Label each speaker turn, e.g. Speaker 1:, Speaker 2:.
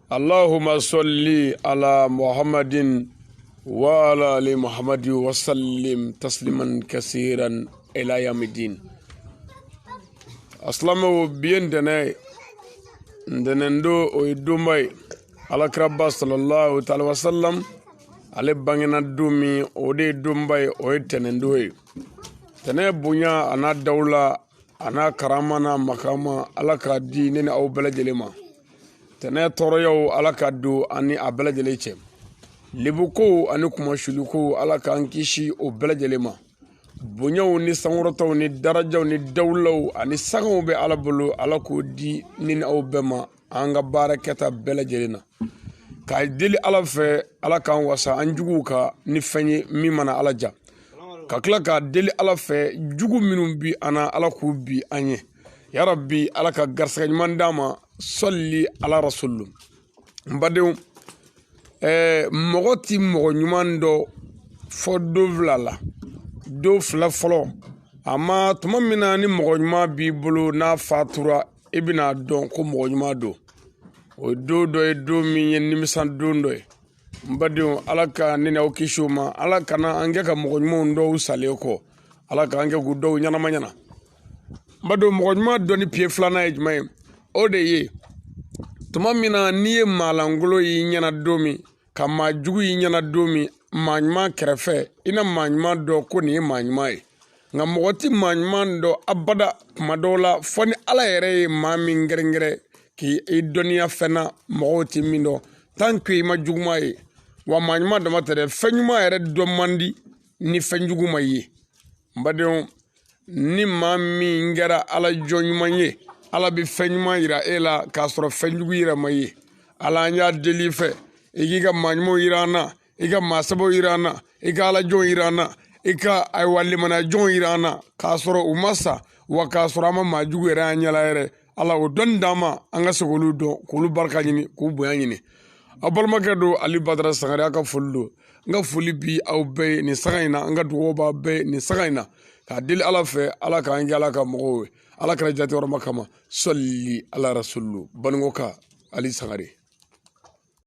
Speaker 1: Allahumma salli ala Muhammadin wa ala ali Muhammadin wa sallim tasliman kasiran ila yawmiddin. A silamɛw, bi ye ntɛnɛn ye, ntɛnɛn don, o ye donba ye. Alakiraba sallallahu taala wa sallam, ale bangena don min, o de ye donba ye, o ye tɛnɛn don ye. Tɛnɛn bonya a n'a dawula a n'a karama n'a makama, Ala k'a di ne ni aw bɛɛ lajɛlen ma. Tɛnɛn tɔɔrɔyaw, Ala ka don ani a bɛɛ lajɛlen cɛ. Lebukow ani kunmasuulikow, Ala k'an kisi o bɛɛ lajɛlen ma. Bonyaw ni sankɔrɔtaw ni darajaw ni dawulaw ani sangaw bɛ Ala bolo, Ala k'o di ne ni aw bɛɛ ma an ka baara kɛta bɛɛ lajɛlen na. K'a deli Ala fɛ, Ala k'an wasa an juguw kan ni fɛn ye min mana Ala ja. Ka tila k'a deli Ala fɛ, jugu minnu bi an na, Ala k'u bi an ye. Ya Rabbi, Ala ka garisɛgɛ ɲuman d'an ma. Sɔli ala rasulu. N badenw, mɔgɔ ti mɔgɔ ɲuman dɔn fɔ don fila la. Don fila fɔlɔ, a ma tuma min na ni mɔgɔ ɲuman b'i bolo, n'a fatura, i bɛna dɔn ko mɔgɔ ɲuman don. O ye don dɔ ye, don min ye nimisa don dɔ ye. N badenw, Ala ka ne n'aw kisi o ma. Ala kana an kɛ ka mɔgɔ ɲumanw dɔw salen kɔ, Ala k'an kɛ k'u dɔw ɲɛnama ɲɛna. N badenw, mɔgɔ ɲuman dɔnni piye filanan ye jumɛn ye? O de ye tuma min na n'i ye maalankolon y'i ɲɛna don min, ka maa jugu y'i ɲɛna don min, maa ɲuman kɛrɛfɛ, i na maa ɲuman dɔn ko nin ye maa ɲuman ye. Nka mɔgɔ ti maa ɲuman dɔn abada kuma dɔw la, fɔ ni Ala yɛrɛ ye maa min gɛrɛngɛrɛ k'i dɔnniya fɛn na mɔgɔw ti min dɔn, tant que i ma juguman ye. Wa maa ɲuman dama tɛ dɛ, fɛn ɲuman yɛrɛ dɔn man di ni fɛn jugu ma ye. N badenw, ni maa min kɛra Ala jɔn ɲuman ye, Ala bɛ fɛn ɲuman yira e la k'a sɔrɔ fɛn jugu yɛrɛ ma ye. Ala, an y'a deli fɛ, i k'i ka maa ɲumanw yira an na, i ka maa sɛbɛw yira an na, i ka ala jɔnw yira an na, i ka ayiwa limaniya jɔnw yira an na, k'a sɔrɔ u ma sa, wa k'a sɔrɔ an ma maa jugu yɛrɛ an ɲɛla yɛrɛ. Ala, o dɔnni d'an ma, an ka se k'olu dɔn, k'olu barika ɲini, k'u bonya ɲini. Aw balimakɛ don, Ali Badara Sangare, a ka foli don. N ka foli bi aw bɛɛ ye nin saga in na. N ka dugawu b'aw bɛɛ ye nin saga in na, k'a deli Ala fɛ, Ala k'an kɛ Ala ka mɔgɔw ye, Ala kɛra jatiyɔrɔma kama. Sɔli ala rasulu. Banikɔka, Ali Sangare.